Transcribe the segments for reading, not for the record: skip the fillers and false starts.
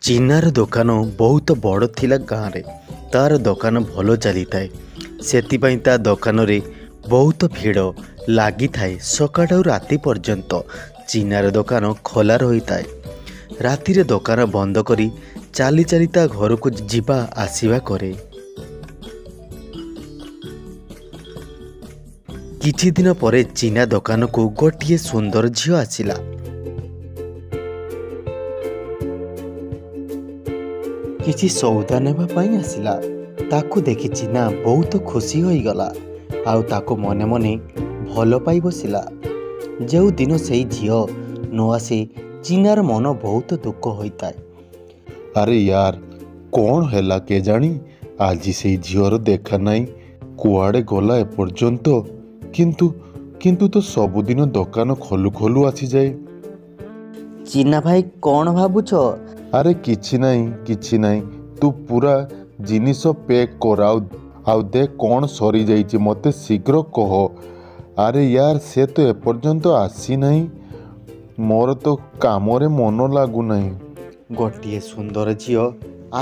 ଚିନାର ଦୋକାନ ବହୁତ ବଡ଼ ଥିଲା ଗାଁରେ। ତାର ଦୋକାନ ଭଲ ଚାଲିଥାଏ, ସେଥିପାଇଁ ତା ଦୋକାନରେ ବହୁତ ଭିଡ଼ ଲାଗିଥାଏ। ସକାଳୁ ରାତି ପର୍ଯ୍ୟନ୍ତ ଚିନାର ଦୋକାନ ଖୋଲା ରହିଥାଏ। ରାତିରେ ଦୋକାନ ବନ୍ଦ କରି ଚାଲି ଚାଲି ତା ଘରକୁ ଯିବା ଆସିବା କରେ। କିଛି ଦିନ ପରେ ଚିନା ଦୋକାନକୁ ଗୋଟିଏ ସୁନ୍ଦର ଝିଅ ଆସିଲା। କିଛି ସଉଦା ନେବା ପାଇଁ ଆସିଲା। ତାକୁ ଦେଖି ଚିନା ବହୁତ ଖୁସି ହୋଇଗଲା ଆଉ ତାକୁ ମନେ ମନେ ଭଲ ପାଇ ବସିଲା। ଯେଉଁଦିନ ସେଇ ଝିଅ ନ ଆସେ, ଚିନାର ମନ ବହୁତ ଦୁଃଖ ହୋଇଥାଏ। ଆରେ ୟାର, କ'ଣ ହେଲା କେଜାଣି, ଆଜି ସେଇ ଝିଅର ଦେଖା ନାହିଁ। କୁଆଡ଼େ ଗଲା ଏପର୍ଯ୍ୟନ୍ତ? କିନ୍ତୁ ତ ସବୁଦିନ ଦୋକାନ ଖୋଲୁ ଖୋଲୁ ଆସିଯାଏ। ଚିନା ଭାଇ, କ'ଣ ଭାବୁଛ? ଆରେ କିଛି ନାହିଁ, କିଛି ନାହିଁ। ତୁ ପୁରା ଜିନିଷ ପ୍ୟାକ୍ କର ଆଉ ଦେଖ କ'ଣ ସରିଯାଇଛି, ମୋତେ ଶୀଘ୍ର କହ। ଆରେ ୟାର, ସେ ତ ଏପର୍ଯ୍ୟନ୍ତ ଆସିନାହିଁ। ମୋର ତ କାମରେ ମନ ଲାଗୁନାହିଁ। ଗୋଟିଏ ସୁନ୍ଦର ଝିଅ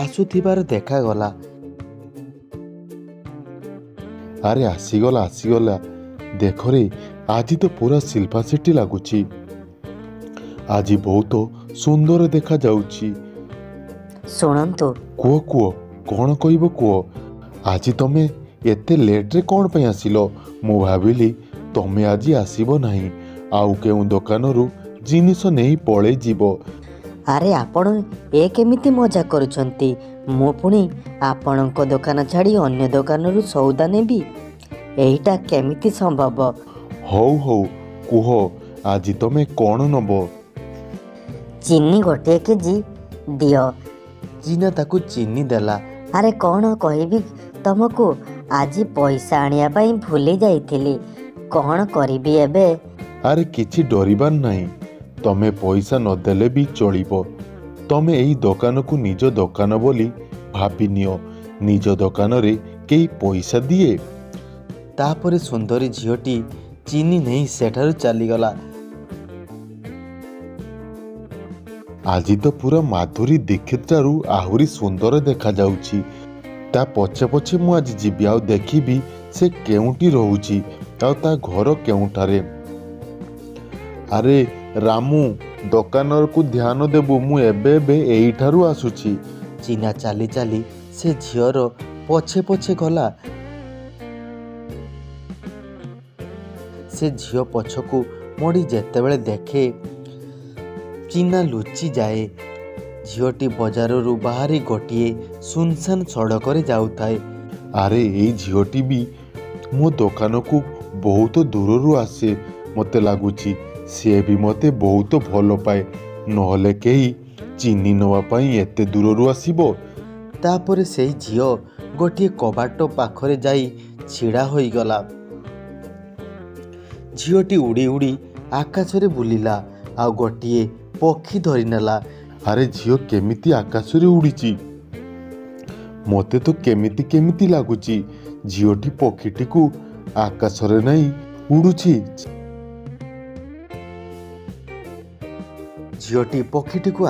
ଆସୁଥିବାର ଦେଖାଗଲା। ଆରେ ଆସିଗଲା, ଆସିଗଲା। ଦେଖରେ, ଆଜି ତ ପୁରା ଶିଳ୍ପା ସେଟ୍ଟୀ ଲାଗୁଛି। ଆଜି ବହୁତ ସୁନ୍ଦର ଦେଖାଯାଉଛି। ଶୁଣନ୍ତୁ। କୁହ କୁହ, କ'ଣ କହିବ କୁହ। ଆଜି ତମେ ଏତେ ଲେଟ୍ରେ କ'ଣ ପାଇଁ ଆସିଲ? ମୁଁ ଭାବିଲି ତମେ ଆଜି ଆସିବ ନାହିଁ, ଆଉ କେଉଁ ଦୋକାନରୁ ଜିନିଷ ନେଇ ପଳେଇ ଯିବ। ଆରେ ଆପଣ ଏ କେମିତି ମଜା କରୁଛନ୍ତି? ମୁଁ ପୁଣି ଆପଣଙ୍କ ଦୋକାନ ଛାଡ଼ି ଅନ୍ୟ ଦୋକାନରୁ ସଉଦା ନେବି? ଏଇଟା କେମିତି ସମ୍ଭବ? ହଉ ହଉ, କୁହ ଆଜି ତମେ କ'ଣ ନବ? ଚିନି 1 କେଜି ଦିଅ। ଚିନା ତାକୁ ଚିନି ଦେଲା। ଆରେ କ'ଣ କହିବି ତମକୁ, ଆଜି ପଇସା ଆଣିବା ପାଇଁ ଭୁଲି ଯାଇଥିଲି। କ'ଣ କରିବି ଏବେ? ଆରେ କିଛି ଡରିବାର ନାହିଁ, ତମେ ପଇସା ନଦେଲେ ବି ଚଳିବ। ତମେ ଏଇ ଦୋକାନକୁ ନିଜ ଦୋକାନ ବୋଲି ଭାବିନିଅ। ନିଜ ଦୋକାନରେ କେହି ପଇସା ଦିଏ? ତାପରେ ସୁନ୍ଦରୀ ଝିଅଟି ଚିନି ନେଇ ସେଠାରୁ ଚାଲିଗଲା। ଆଜି ତ ପୁରା ମାଧୁରୀ ଦୀକ୍ଷିତ ଠାରୁ ଆହୁରି ସୁନ୍ଦର ଦେଖାଯାଉଛି। ତା ପଛେ ପଛେ ମୁଁ ଆଜି ଯିବି ଆଉ ଦେଖିବି ସେ କେଉଁଠି ରହୁଛି ଆଉ ତା ଘର କେଉଁଠାରେ। ଆରେ ରାମୁ, ଦୋକାନକୁ ଧ୍ୟାନ ଦେବୁ, ମୁଁ ଏବେ ଏବେ ଏଇଠାରୁ ଆସୁଛି। ଚିନା ଚାଲି ଚାଲି ସେ ଝିଅର ପଛେ ପଛେ ଗଲା। ସେ ଝିଅ ପଛକୁ ମୋଡ଼ି ଯେତେବେଳେ ଦେଖେ, ଚିନା ଲୁଚିଯାଏ। ଝିଅଟି ବଜାରରୁ ବାହାରି ଗୋଟିଏ ସୁନସାନ ସଡ଼କରେ ଯାଉଥାଏ। ଆରେ ଏଇ ଝିଅଟି ବି ମୋ ଦୋକାନକୁ ବହୁତ ଦୂରରୁ ଆସେ। ମୋତେ ଲାଗୁଛି ସିଏ ବି ମୋତେ ବହୁତ ଭଲ ପାଏ, ନହେଲେ କେହି ଚିନି ନେବା ପାଇଁ ଏତେ ଦୂରରୁ ଆସିବ? ତାପରେ ସେଇ ଝିଅ ଗୋଟିଏ କବାଟ ପାଖରେ ଯାଇ ଛିଡ଼ା ହୋଇଗଲା। ଝିଅଟି ଉଡ଼ି ଉଡ଼ି ଆକାଶରେ ବୁଲିଲା ଆଉ ଗୋଟିଏ ପକ୍ଷୀ ଧରିନେଲା। ଆରେ ଝିଅ କେମିତି ଆକାଶରେ ଉଡ଼ିଛି? ମୋତେ ତ କେମିତି କେମିତି ଲାଗୁଛି। ଝିଅଟି ପକ୍ଷୀଟିକୁ ଆକାଶରେ ନେଇ ଉଡ଼ୁଛି। ଝିଅଟି ପକ୍ଷୀଟିକୁ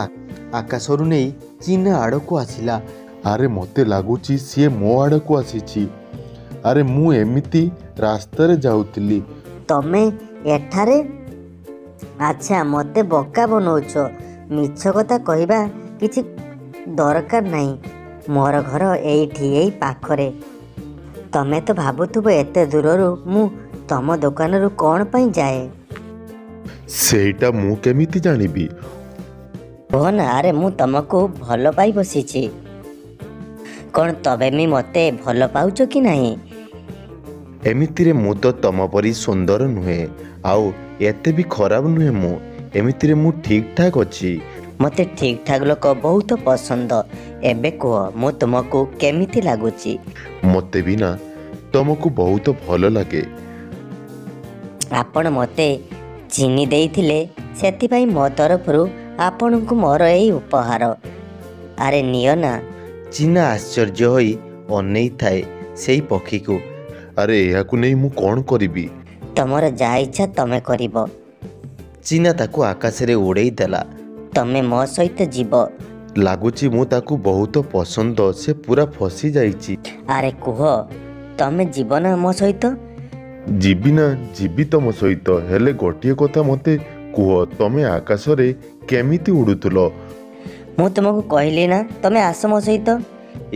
ଆକାଶରୁ ନେଇ ଚିନା ଆଡ଼କୁ ଆସିଲା। ଆରେ ମୋତେ ଲାଗୁଛି ସିଏ ମୋ ଆଡ଼କୁ ଆସିଛି। ଆରେ ମୁଁ ଏମିତି ରାସ୍ତାରେ ଯାଉଥିଲି। ତମେ ଏଠାରେ? ଆଚ୍ଛା, ମୋତେ ବୋକା ବନଉଛ। ମିଛ କଥା କହିବା କିଛି ଦରକାର ନାହିଁ। ମୋର ଘର ଏଇଠି, ଏଇ ପାଖରେ। ତମେ ତ ଭାବୁଥିବ ଏତେ ଦୂରରୁ ମୁଁ ତମ ଦୋକାନରୁ କ'ଣ ପାଇଁ ଯାଏ। ସେଇଟା ମୁଁ କେମିତି ଜାଣିବି? କୁହ ନା। ଆରେ ମୁଁ ତମକୁ ଭଲ ପାଇ ବସିଛି। କ'ଣ ତମେ ବି ମୋତେ ଭଲ ପାଉଛ କି ନାହିଁ? ଏମିତିରେ ମୁଁ ତ ତମ ପରି ସୁନ୍ଦର ନୁହେଁ ଆଉ ଏତେ ବି ଖରାପ ନୁହେଁ ମୁଁ। ଏମିତିରେ ମୁଁ ଠିକ୍ ଠାକ୍ ଅଛି। ମୋତେ ଠିକ୍ ଠାକ୍ ଲୋକ ବହୁତ ପସନ୍ଦ। ଏବେ କୁହ, ମୁଁ ତୁମକୁ କେମିତି ଲାଗୁଛି? ମୋତେ ବି ନା ତମକୁ ବହୁତ ଭଲ ଲାଗେ। ଆପଣ ମୋତେ ଚିନି ଦେଇଥିଲେ, ସେଥିପାଇଁ ମୋ ତରଫରୁ ଆପଣଙ୍କୁ ମୋର ଏଇ ଉପହାର। ଆରେ ନିଅ ନା। ଚିନା ଆଶ୍ଚର୍ଯ୍ୟ ହୋଇ ଅନେଇଥାଏ ସେଇ ପକ୍ଷୀକୁ। ଆରେ ଏହାକୁ ନେଇ ମୁଁ କ'ଣ କରିବି? ତମର ଯାହା ଇଚ୍ଛା ତମେ କରିବ। ଚିନା ତାକୁ ଆକାଶରେ ଉଡ଼େଇ ଦେଲା। ତମେ ମୋ ସହିତ ଯିବ। ଲାଗୁଛି ମୁଁ ତାକୁ ବହୁତ ପସନ୍ଦ, ସେ ପୁରା ଫସି ଯାଇଛି। ଆରେ କୁହ, ତମେ ଯିବ ନା ମୋ ସହିତ? ଯିବି ନା, ଯିବି ତମ ସହିତ। ହେଲେ ଗୋଟିଏ କଥା ମୋତେ କୁହ, ତମେ ଆକାଶରେ କେମିତି ଉଡ଼ୁଥିଲ? ମୁଁ ତୁମକୁ କହିଲି ନା, ତମେ ଆସ ମୋ ସହିତ।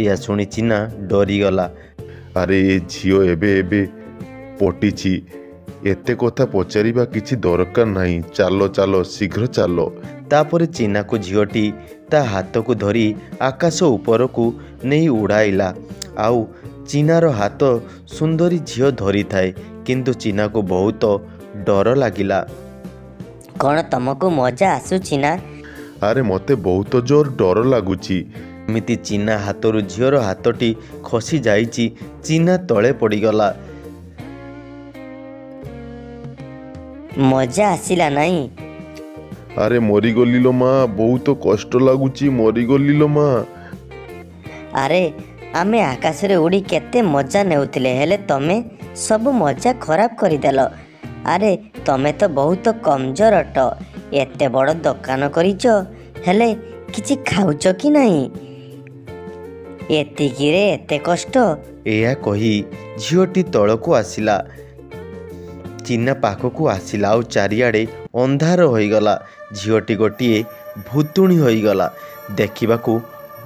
ଏହା ଶୁଣି ଚିନା ଡରିଗଲା। ଆରେ, ଏ ଝିଅ ଏବେ ଏବେ ପଟିଛି, ଏତେ କଥା ପଚାରିବା କିଛି ଦରକାର ନାହିଁ। ଚାଲ ଚାଲ, ଶୀଘ୍ର ଚାଲ। ତାପରେ ଚିନାକୁ ଝିଅଟି ତା ହାତକୁ ଧରି ଆକାଶ ଉପରକୁ ନେଇ ଉଡ଼ାଇଲା। ଆଉ ଚିନାର ହାତ ସୁନ୍ଦରୀ ଝିଅ ଧରିଥାଏ, କିନ୍ତୁ ଚିନାକୁ ବହୁତ ଡର ଲାଗିଲା। କ'ଣ ତମକୁ ମଜା ଆସୁଛି ନା? ଆରେ, ମୋତେ ବହୁତ ଜୋର ଡର ଲାଗୁଛି। ଏମିତି ଚିନା ହାତରୁ ଝିଅର ହାତଟି ଖସି ଯାଇଛି, ଚିନା ତଳେ ପଡ଼ିଗଲା। ମଜା ଆସିଲା ନାହିଁ? ଆରେ, ମରିଗଲି ଲୋ ମା, ବହୁତ କଷ୍ଟ ଲାଗୁଛି, ମରିଗଲି ଲୋ ମା। ଆରେ, ଆମେ ଆକାଶରେ ଉଡ଼ି କେତେ ମଜା ନେଉଥିଲେ, ହେଲେ ତମେ ସବୁ ମଜା ଖରାପ କରିଦେଲ। ଆରେ, ତମେ ତ ବହୁତ କମଜୋର ଅଟ। ଏତେ ବଡ଼ ଦୋକାନ କରିଛ, ହେଲେ କିଛି ଖାଉଛ କି ନାହିଁ? ଏତିକିରେ ଏତେ କଷ୍ଟ। ଏହା କହି ଝିଅଟି ତଳକୁ ଆସିଲା, ଚିନା ପାଖକୁ ଆସିଲା ଆଉ ଚାରିଆଡ଼େ ଅନ୍ଧାର ହୋଇଗଲା। ଝିଅଟି ଗୋଟିଏ ଭୂତୁଣୀ ହୋଇଗଲା। ଦେଖିବାକୁ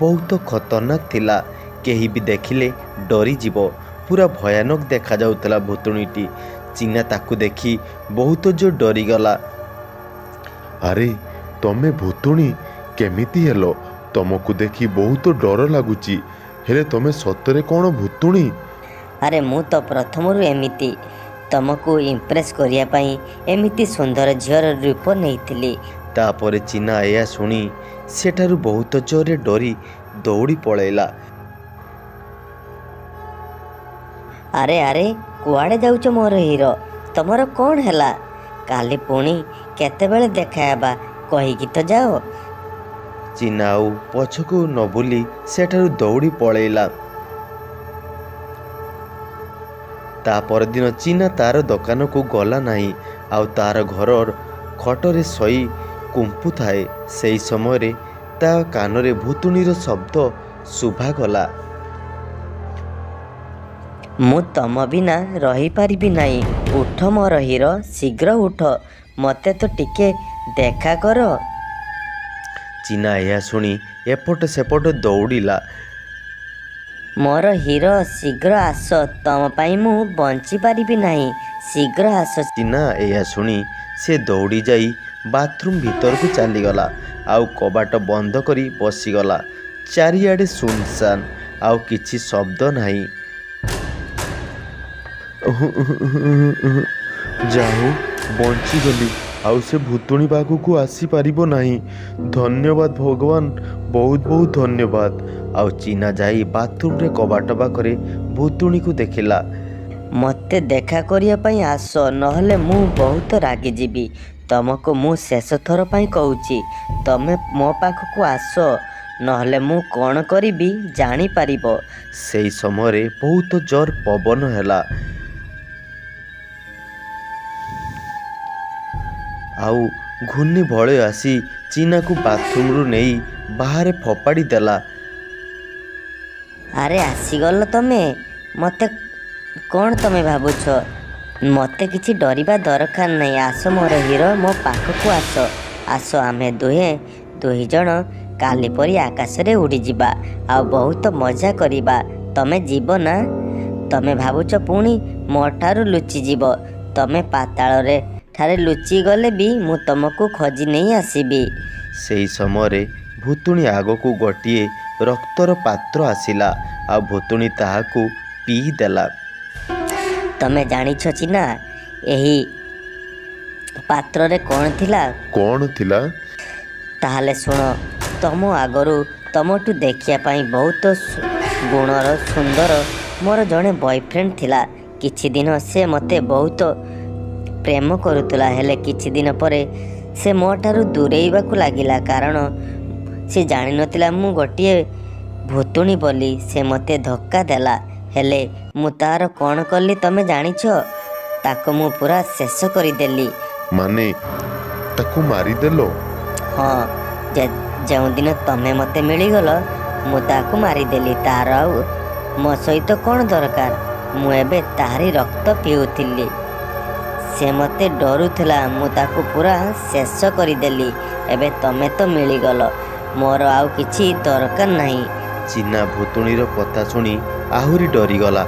ବହୁତ ଖତରନାକ ଥିଲା, କେହି ବି ଦେଖିଲେ ଡରିଯିବ। ପୁରା ଭୟାନକ ଦେଖାଯାଉଥିଲା ଭୂତୁଣୀଟି। ଚିନା ତାକୁ ଦେଖି ବହୁତ ଜୋର ଡରିଗଲା। ଆରେ, ତମେ ଭୂତୁଣୀ କେମିତି ହେଲ? ତମକୁ ଦେଖି ବହୁତ ଡର ଲାଗୁଛି। ହେଲେ ତମେ ସତରେ କ'ଣ ଭୂତୁଣୀ? ଆରେ, ମୁଁ ତ ପ୍ରଥମରୁ ଏମିତି। ତମକୁ ଇମ୍ପ୍ରେସ୍ କରିବା ପାଇଁ ଏମିତି ସୁନ୍ଦର ଝିଅର ରୂପ ନେଇଥିଲି। ତାପରେ ଚିନା ଏହା ଶୁଣି ସେଠାରୁ ବହୁତ ଜୋରରେ ଡରି ଦୌଡ଼ି ପଳେଇଲା। ଆରେ ଆରେ, କୁଆଡ଼େ ଯାଉଛ ମୋର ହିରୋ? ତମର କ'ଣ ହେଲା? କାଲି ପୁଣି କେତେବେଳେ ଦେଖା ହେବା, କହିକି ତ ଯାଅ। ଚିନା ଆଉ ପଛକୁ ନ ବୁଲି ସେଠାରୁ ଦୌଡ଼ି ପଳେଇଲା। ତା ପରଦିନ ଚିନା ତାର ଦୋକାନକୁ ଗଲା ନାହିଁ ଆଉ ତାର ଘରର ଖଟରେ ଶୋଇ କୁମ୍ପୁଥାଏ। ସେହି ସମୟରେ ତା କାନରେ ଭୂତୁଣୀର ଶବ୍ଦ ଶୁଭାଗଲା। ମୁଁ ତମ ବିନା ରହିପାରିବି ନାହିଁ। ଉଠ ମୋର ହିରୋ, ଶୀଘ୍ର ଉଠ, ମୋତେ ତ ଟିକେ ଦେଖା କର। ଚିନା ଏହା ଶୁଣି ଏପଟ ସେପଟ ଦୌଡ଼ିଲା। ମୋର ହିରୋ, ଶୀଘ୍ର ଆସ, ତମ ପାଇଁ ମୁଁ ବଞ୍ଚିପାରିବି ନାହିଁ, ଶୀଘ୍ର ଆସ। ଚିନା ଏହା ଶୁଣି ସେ ଦୌଡ଼ି ଯାଇ ବାଥରୁମ୍ ଭିତରକୁ ଚାଲିଗଲା ଆଉ କବାଟ ବନ୍ଦ କରି ବସିଗଲା। ଚାରିଆଡ଼େ ଶୂନଶାନ, ଆଉ କିଛି ଶବ୍ଦ ନାହିଁ। ଯାଉ, ବଞ୍ଚିଗଲି, ଆଉ ସେ ଭୂତୁଣୀ ପାଖକୁ ଆସିପାରିବ ନାହିଁ। ଧନ୍ୟବାଦ ଭଗବାନ, ବହୁତ ବହୁତ ଧନ୍ୟବାଦ। ଆଉ ଚିନା ଯାଇ ବାଥରୁମ୍ରେ କବାଟ ପାଖରେ ଭୂତୁଣୀକୁ ଦେଖିଲା। ମୋତେ ଦେଖା କରିବା ପାଇଁ ଆସ, ନହେଲେ ମୁଁ ବହୁତ ରାଗିଯିବି। ତମକୁ ମୁଁ ଶେଷ ଥର ପାଇଁ କହୁଛି, ତମେ ମୋ ପାଖକୁ ଆସ, ନହେଲେ ମୁଁ କ'ଣ କରିବି ଜାଣିପାରିବ। ସେଇ ସମୟରେ ବହୁତ ଜୋର ପବନ ହେଲା ଆଉ ଘୂର୍ଣ୍ଣିବଳୟ ଆସି ଚିନାକୁ ବାଥରୁମ୍ରୁ ନେଇ ବାହାରେ ଫୋପାଡ଼ି ଦେଲା। ଆରେ, ଆସିଗଲ ତମେ। ମୋତେ କ'ଣ ତମେ ଭାବୁଛ? ମୋତେ କିଛି ଡରିବା ଦରକାର ନାହିଁ। ଆସ ମୋର ହିରୋ, ମୋ ପାଖକୁ ଆସ। ଆସ, ଆମେ ଦୁହେଁ ଦୁଇ ଜଣ କାଲି ପରି ଆକାଶରେ ଉଡ଼ିଯିବା ଆଉ ବହୁତ ମଜା କରିବା। ତମେ ଯିବ ନା? ତମେ ଭାବୁଛ ପୁଣି ମୋ ଠାରୁ ଲୁଚିଯିବ? ତମେ ପାତାଳରେ ଠାରେ ଲୁଚିଗଲେ ବି ମୁଁ ତମକୁ ଖୋଜି ନେଇ ଆସିବି। ସେହି ସମୟରେ ଭୂତୁଣୀ ଆଗକୁ ଗୋଟିଏ ରକ୍ତର ପାତ୍ର ଆସିଲା ଆଉ ଭୂତୁଣୀ ତାହାକୁ ପିଇଦେଲା। ତମେ ଜାଣିଛ ଚିନା, ଏହି ପାତ୍ରରେ କ'ଣ ଥିଲା? କ'ଣ ଥିଲା? ତାହେଲେ ଶୁଣ। ତମ ଆଗରୁ ତମଠୁ ଦେଖିବା ପାଇଁ ବହୁତ ଗୁଣର ସୁନ୍ଦର ମୋର ଜଣେ ବୟଫ୍ରେଣ୍ଡ ଥିଲା। କିଛି ଦିନ ସେ ମୋତେ ବହୁତ ପ୍ରେମ କରୁଥିଲା, ହେଲେ କିଛି ଦିନ ପରେ ସେ ମୋ ଠାରୁ ଦୂରେଇବାକୁ ଲାଗିଲା, କାରଣ ସେ ଜାଣିନଥିଲା ମୁଁ ଗୋଟିଏ ଭୂତୁଣୀ ବୋଲି। ସେ ମୋତେ ଧୋକା ଦେଲା। ହେଲେ ମୁଁ ତାର କ'ଣ କଲି ତମେ ଜାଣିଛ? ତାକୁ ମୁଁ ପୁରା ଶେଷ କରିଦେଲି। ମାନେ ତାକୁ ମାରିଦେଲ? ହଁ, ଯେଉଁଦିନ ତମେ ମୋତେ ମିଳିଗଲ, ମୁଁ ତାକୁ ମାରିଦେଲି। ତାର ଆଉ ମୋ ସହିତ କ'ଣ ଦରକାର? ମୁଁ ଏବେ ତାହାରି ରକ୍ତ ପିଉଥିଲି। ସେ ମୋତେ ଡରୁଥିଲା, ମୁଁ ତାକୁ ପୁରା ଶେଷ କରିଦେଲି। ଏବେ ତମେ ତ ମିଳିଗଲ, ମୋର ଆଉ କିଛି ଦରକାର ନାହିଁ। ଚିନା ଭୂତୁଣୀର କଥା ଶୁଣି ଆହୁରି ଡରିଗଲା।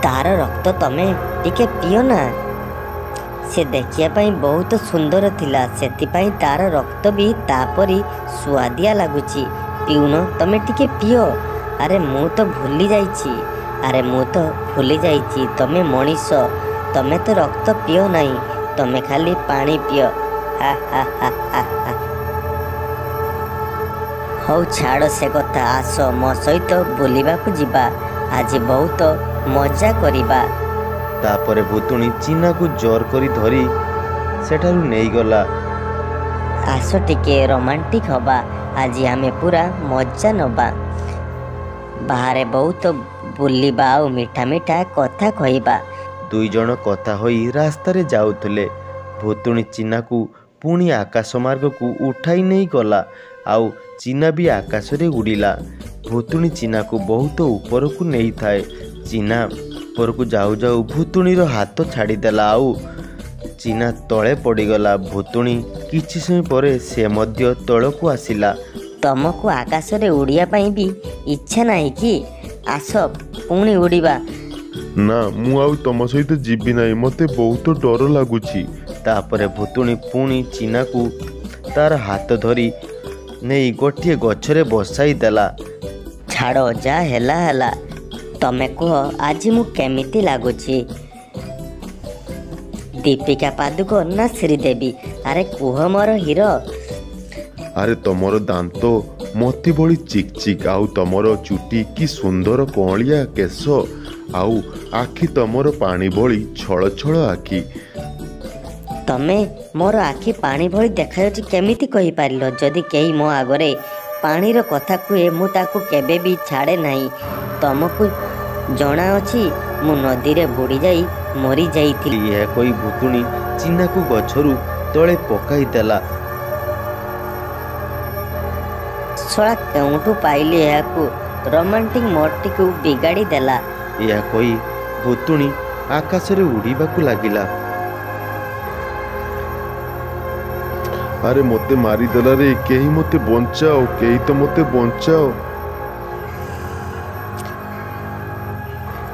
ତାର ରକ୍ତ ତମେ ଟିକେ ପିଅ ନା। ସେ ଦେଖିବା ପାଇଁ ବହୁତ ସୁନ୍ଦର ଥିଲା, ସେଥିପାଇଁ ତାର ରକ୍ତ ବି ତାପରି ସୁଆଦିଆ ଲାଗୁଛି। ପିଉନ, ତମେ ଟିକେ ପିଅ। ଆରେ ମୁଁ ତ ଭୁଲି ଯାଇଛି, ଆରେ ମୁଁ ତ ଭୁଲି ଯାଇଛି, ତମେ ମଣିଷ, ତମେ ତ ରକ୍ତ ପିଅ ନାହିଁ, ତମେ ଖାଲି ପାଣି ପିଅ। ହା ହା ହା ହା ହା। ହଉ ଛାଡ଼ ସେ କଥା, ଆସ ମୋ ସହିତ ବୁଲିବାକୁ ଯିବା, ଆଜି ବହୁତ ମଜା କରିବା। ତାପରେ ଭୂତୁଣୀ ଚିନାକୁ ଜୋର କରି ଧରି ସେଠାରୁ ନେଇଗଲା। ଆସ ଟିକେ ରୋମାଣ୍ଟିକ୍ ହବା, ଆଜି ଆମେ ପୁରା ମଜା ନବା। ବାହାରେ ବହୁତ ବୁଲିବା ଆଉ ମିଠା ମିଠା କଥା କହିବା। ଦୁଇ ଜଣ କଥା ହୋଇ ରାସ୍ତାରେ ଯାଉଥିଲେ। ଭୂତୁଣୀ ଚିନାକୁ ପୁଣି ଆକାଶ ମାର୍ଗକୁ ଉଠାଇ ନେଇଗଲା ଆଉ ଚିନା ବି ଆକାଶରେ ଉଡ଼ିଲା। ଭୂତୁଣୀ ଚିନାକୁ ବହୁତ ଉପରକୁ ନେଇଥାଏ। ଚିନା ଉପରକୁ ଯାଉ ଯାଉ ଭୂତୁଣୀର ହାତ ଛାଡ଼ିଦେଲା ଆଉ ଚିନା ତଳେ ପଡ଼ିଗଲା। ଭୂତୁଣୀ କିଛି ସମୟ ପରେ ସେ ମଧ୍ୟ ତଳକୁ ଆସିଲା। ତମକୁ ଆକାଶରେ ଉଡ଼ିବା ପାଇଁ ବି ଇଚ୍ଛା ନାହିଁ କି? ଆସ ପୁଣି ଉଡ଼ିବା। ନା, ମୁଁ ଆଉ ତମ ସହିତ ଯିବି ନାହିଁ, ମୋତେ ବହୁତ ଡର ଲାଗୁଛି। ତାପରେ ଭୂତୁଣୀ ପୁଣି ଚିନାକୁ ତାର ହାତ ଧରି ନେଇ ଗୋଟିଏ ଗଛରେ ବସାଇ ଦେଲା। ଛାଡ଼, ଯାହା ହେଲା ହେଲା। ତମେ କୁହ ଆଜି ମୁଁ କେମିତି ଲାଗୁଛି? ଦୀପିକା ପାଦୁକୋନ ନା ଶ୍ରୀଦେବୀ? ଆରେ କୁହ ମୋର ହିରୋ। ଆରେ ତମର ଦାନ୍ତ ମୋତି ଭଳି ଚିକ୍ ଚିକ୍, ଆଉ ତମର ଚୁଟି କି ସୁନ୍ଦର କଅଁଳିଆ କେଶ, ଆଉ ଆଖି ତମର ପାଣି ଭଳି ଛଳ ଛଳ ଆଖି। ତମେ ମୋର ଆଖି ପାଣି ଭଳି ଦେଖାଯାଉଛି କେମିତି କହିପାରିଲ? ଯଦି କେହି ମୋ ଆଗରେ ପାଣିର କଥା କୁହେ, ମୁଁ ତାକୁ କେବେ ବି ଛାଡ଼େ ନାହିଁ। ତମକୁ ଜଣାଅଛି ମୁଁ ନଦୀରେ ବୁଡ଼ିଯାଇ ମରିଯାଇଥିଲି। ଏହା କହି ଭୂତୁଣୀ ଚିନାକୁ ଗଛରୁ ତଳେ ପକାଇ ଦେଲା। ଶଳା କେଉଁଠୁ ପାଇଲି ଏହାକୁ, ରୋମାଣ୍ଟିକ୍ ମୋଡ଼ଟିକୁ ବିଗାଡ଼ି ଦେଲା। ଏହା କହି ଭୂତୁଣୀ ଆକାଶରେ ଉଡ଼ିବାକୁ ଲାଗିଲା। ଆରେ ମୋତେ ମାରିଦେଲା ରେ, କେହି ମୋତେ ବଞ୍ଚାଅ, କେହି ତ ମୋତେ ବଞ୍ଚାଅ।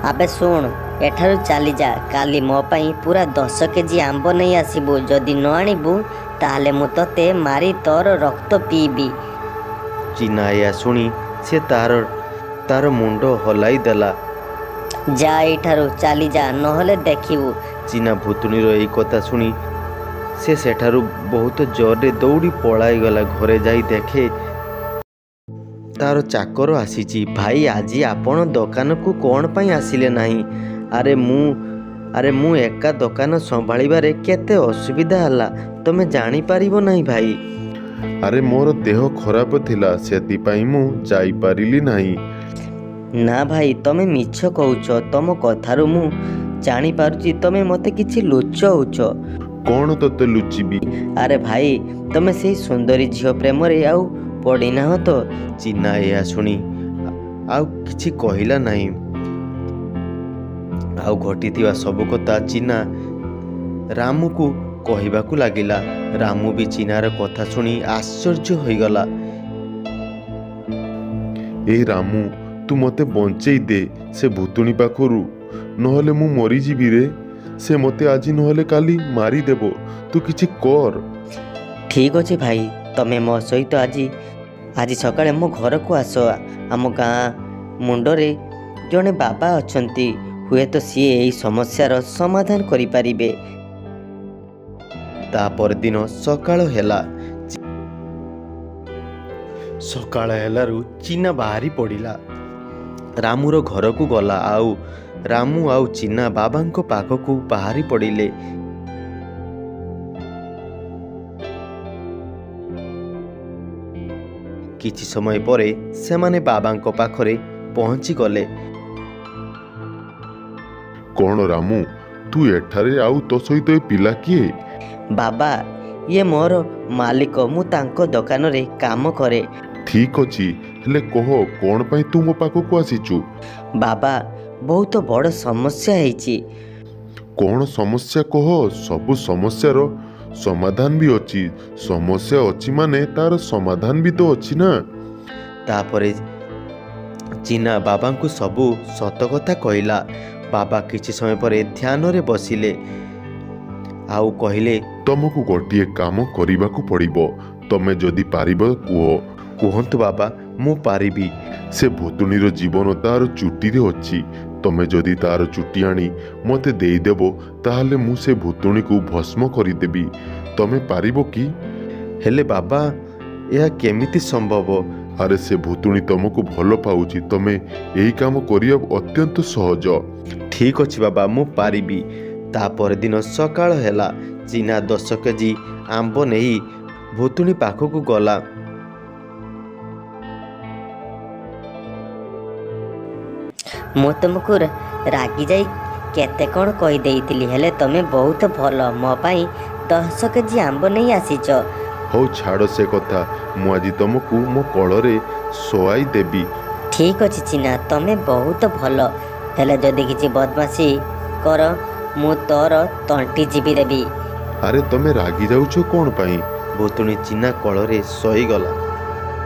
ଆବେ ଶୁଣ, ଏଠାରୁ ଚାଲିଯା। କାଲି ମୋ ପାଇଁ ପୁରା 10 କେଜି ଆମ୍ବ ନେଇ ଆସିବୁ। ଯଦି ନ ଆଣିବୁ ତାହେଲେ ମୁଁ ତୋତେ ମାରି ତୋର ରକ୍ତ ପିଇବି। ଚିନା ଏହା ଶୁଣି ସେ ତାର ମୁଣ୍ଡ ହଲାଇ ଦେଲା। ଯା ଏଇଠାରୁ ଚାଲିଯା, ନହେଲେ ଦେଖିବୁ। ଚିନା ଭୂତୁଣୀର ଏହି କଥା ଶୁଣି ସେ ସେଠାରୁ ବହୁତ ଜୋରରେ ଦୌଡ଼ି ପଳାଇଗଲା। ଘରେ ଯାଇ ଦେଖେ ତାର ଚାକର ଆସିଛି। ଭାଇ, ଆଜି ଆପଣ ଦୋକାନକୁ କ'ଣ ପାଇଁ ଆସିଲେ ନାହିଁ? ଆରେ ମୁଁ ଏକା ଦୋକାନ ସମ୍ଭାଳିବାରେ କେତେ ଅସୁବିଧା ହେଲା ତମେ ଜାଣିପାରିବ ନାହିଁ ଭାଇ। ଆରେ ମୋର ଦେହ ଖରାପ ଥିଲା, ସେଥିପାଇଁ ମୁଁ ଯାଇପାରିଲି ନାହିଁ। ନା ଭାଇ, ତମେ ମିଛ କହୁଛ। ତମ କଥାରୁ ମୁଁ ଜାଣିପାରୁଛି ତମେ ମୋତେ କିଛି ଲୁଚଉଛ। କ'ଣ ତୋତେ ଲୁଚିବି? ଆରେ ଭାଇ, ତମେ ସେଇ ସୁନ୍ଦରୀ ଝିଅ ପ୍ରେମରେ ଆଉ ପଡ଼ିନାହଁ ତ? ଚିନା ଏହା ଶୁଣି ଆଉ କିଛି କହିଲା ନାହିଁ। ଆଉ ଘଟିଥିବା ସବୁ କଥା ଚିନା ରାମୁକୁ କହିବାକୁ ଲାଗିଲା। ରାମୁ ବି ଚିନାର କଥା ଶୁଣି ଆଶ୍ଚର୍ଯ୍ୟ ହୋଇଗଲା। ଏ ରାମୁ, ତୁ ମୋତେ ବଞ୍ଚେଇ ଦେ ସେ ଭୂତୁଣୀ ପାଖରୁ, ନହେଲେ ମୁଁ ମରିଯିବି ରେ। ସେ ମୋତେ ଆଜି ନହେଲେ କାଲି ମାରିଦେବ, ତୁ କିଛି କର। ଠିକ୍ ଅଛି ଭାଇ, ତମେ ମୋ ସହିତ ଆଜି ସକାଳେ ମୋ ଘରକୁ ଆସ। ଆମ ଗାଁ ମୁଣ୍ଡରେ ଜଣେ ବାବା ଅଛନ୍ତି, ହୁଏତ ସିଏ ଏହି ସମସ୍ୟାର ସମାଧାନ କରିପାରିବେ। ତା ପରଦିନ ସକାଳ ହେଲା। ସକାଳ ହେଲାରୁ ଚିନା ବାହାରି ପଡ଼ିଲା, ରାମୁର ଘରକୁ ଗଲା। ଆଉ ରାମୁ ଆଉ ଚିନା ବାବାଙ୍କ ପାଖକୁ ବାହାରି ପଡ଼ିଲେ। କିଛି ସମୟ ପରେ ସେମାନେ ବାବାଙ୍କ ପାଖରେ ପହଞ୍ଚିଗଲେ। କ'ଣ ରାମୁ, ତୁ ଏଠାରେ, ଆଉ ତୋ ସହିତ ଏ ପିଲା କିଏ? ବାବା, ଇଏ ମୋର ମାଲିକ, ମୁଁ ତାଙ୍କ ଦୋକାନରେ କାମ କରେ। ଠିକ୍ ଅଛି, ହେଲେ କହ କ'ଣ ପାଇଁ ତୁ ମୋ ପାଖକୁ ଆସିଛୁ? ବାବା, ବହୁତ ବଡ଼ ସମସ୍ୟା ହେଇଛି। କ'ଣ ସମସ୍ୟା କହ? ସବୁ ସମସ୍ୟାର ସମାଧାନ ବି ଅଛି। ସମସ୍ୟା ଅଛି ମାନେ ତାର ସମାଧାନ ବି ତ ଅଛି ନା। ତାପରେ ଚିନା ବାବାଙ୍କୁ ସବୁ ସତ କଥା କହିଲା। ବାବା କିଛି ସମୟ ପରେ ଧ୍ୟାନରେ ବସିଲେ ଆଉ କହିଲେ, ତମକୁ ଗୋଟିଏ କାମ କରିବାକୁ ପଡ଼ିବ। ତମେ ଯଦି ପାରିବ କୁହ। କୁହନ୍ତୁ ବାବା, ମୁଁ ପାରିବି। ସେ ଭୂତୁଣୀର ଜୀବନ ତାର ଚୁଟିରେ ଅଛି। ତମେ ଯଦି ତାର ଚୁଟି ଆଣି ମୋତେ ଦେଇଦେବ, ତାହେଲେ ମୁଁ ସେ ଭୂତୁଣୀକୁ ଭସ୍ମ କରିଦେବି। ତମେ ପାରିବ କି? ହେଲେ ବାବା, ଏହା କେମିତି ସମ୍ଭବ? ଆରେ, ସେ ଭୂତୁଣୀ ତମକୁ ଭଲ ପାଉଛି। ତମେ ଏହି କାମ କରିବା ଅତ୍ୟନ୍ତ ସହଜ। ଠିକ୍ ଅଛି ବାବା, ମୁଁ ପାରିବି। ତା ପରଦିନ ସକାଳ ହେଲା। ଚିନା 10 କେଜି ଆମ୍ବ ନେଇ ଭୂତୁଣୀ ପାଖକୁ ଗଲା। ମୁଁ ତୁମକୁ ରାଗି ଯାଇ କେତେ କ'ଣ କହିଦେଇଥିଲି, ହେଲେ ତମେ ବହୁତ ଭଲ, ମୋ ପାଇଁ 10 କେଜି ଆମ୍ବ ନେଇ ଆସିଛ। ହଉ ଛାଡ଼ ସେ କଥା, ମୁଁ ଆଜି ତମକୁ ମୋ କୋଳରେ ଶୁଆଇ ଦେବି। ଠିକ୍ ଅଛି ଚିନା, ତମେ ବହୁତ ଭଲ, ହେଲେ ଯଦି କିଛି ବଦମାସି କର ମୁଁ ତୋର ତଣ୍ଟି ଚିପି ଦେବି। ଆରେ, ତମେ ରାଗି ଯାଉଛ କ'ଣ ପାଇଁ? ଭୂତୁଣୀ ଚିନା କୋଳରେ ଶୋଇଗଲା।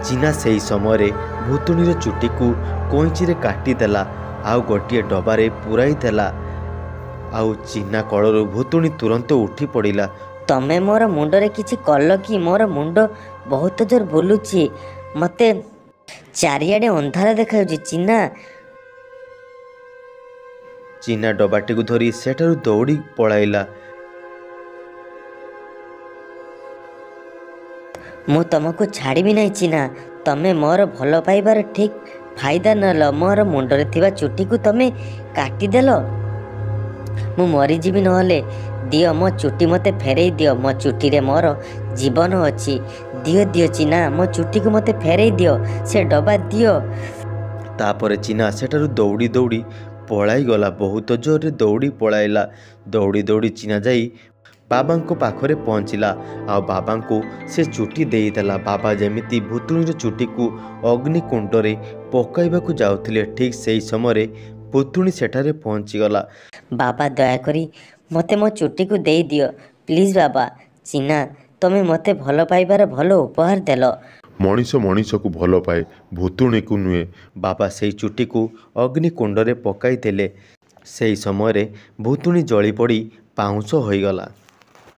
ଚିନା ସେହି ସମୟରେ ଭୂତୁଣୀର ଚୁଟିକୁ କଇଁଚିରେ କାଟିଦେଲା ଆଉ ଗୋଟିଏ ଡବାରେ ପୁରାଇ ଦେଲା। ଆଉ ଚିନା କୋଳରୁ ଭୂତୁଣୀ ତୁରନ୍ତ ଉଠି ପଡ଼ିଲା। ତମେ ମୋର ମୁଣ୍ଡରେ କିଛି କଲ କି? ମୋର ମୁଣ୍ଡ ବହୁତ ଜୋର ବୁଲୁଛି, ମୋତେ ଚାରିଆଡ଼େ ଅନ୍ଧାର ଦେଖାଯାଉଛି ଚିନା। ଚିନା ଡବାଟିକୁ ଧରି ସେଠାରୁ ଦୌଡ଼ି ପଳାଇଲା। ମୁଁ ତମକୁ ଛାଡ଼ିବି ନାହିଁ ଚିନା। ତମେ ମୋର ଭଲ ପାଇବାର ଠିକ୍ ଫାଇଦା ନେଲ, ମୋର ମୁଣ୍ଡରେ ଥିବା ଚୁଟିକୁ ତମେ କାଟିଦେଲ। ମୁଁ ମରିଯିବି ନହେଲେ। ଦିଅ ମୋ ଚୁଟି, ମୋତେ ଫେରେଇ ଦିଅ। ମୋ ଚୁଟିରେ ମୋର ଜୀବନ ଅଛି। ଦିଅ ଦିଅ ଚିନା, ମୋ ଚୁଟିକୁ ମୋତେ ଫେରେଇ ଦିଅ, ସେ ଡବା ଦିଅ। ତାପରେ ଚିନା ସେଠାରୁ ଦୌଡ଼ି ଦୌଡ଼ି ପଳାଇଗଲା। ବହୁତ ଜୋରରେ ଦୌଡ଼ି ପଳାଇଲା। ଦୌଡ଼ି ଦୌଡ଼ି ଚିନା ଯାଇ ବାବାଙ୍କ ପାଖରେ ପହଞ୍ଚିଲା ଆଉ ବାବାଙ୍କୁ ସେ ଚୁଟି ଦେଇଦେଲା। ବାବା ଯେମିତି ଭୂତୁଣୀର ଚୁଟିକୁ ଅଗ୍ନିକୁଣ୍ଡରେ ପକାଇବାକୁ ଯାଉଥିଲେ, ଠିକ୍ ସେହି ସମୟରେ ଭୂତୁଣୀ ସେଠାରେ ପହଞ୍ଚିଗଲା। ବାବା, ଦୟାକରି ମୋତେ ମୋ ଚୁଟିକୁ ଦେଇଦିଅ, ପ୍ଲିଜ୍ ବାବା। ଚିନା, ତମେ ମୋତେ ଭଲ ପାଇବାର ଭଲ ଉପହାର ଦେଲ। ମଣିଷ ମଣିଷକୁ ଭଲ ପାଏ, ଭୂତୁଣୀକୁ ନୁହେଁ। ବାବା ସେଇ ଚୁଟିକୁ ଅଗ୍ନିକୁଣ୍ଡରେ ପକାଇଦେଲେ। ସେହି ସମୟରେ ଭୂତୁଣୀ ଜଳିପୋଡ଼ି ପାଉଁଶ ହୋଇଗଲା।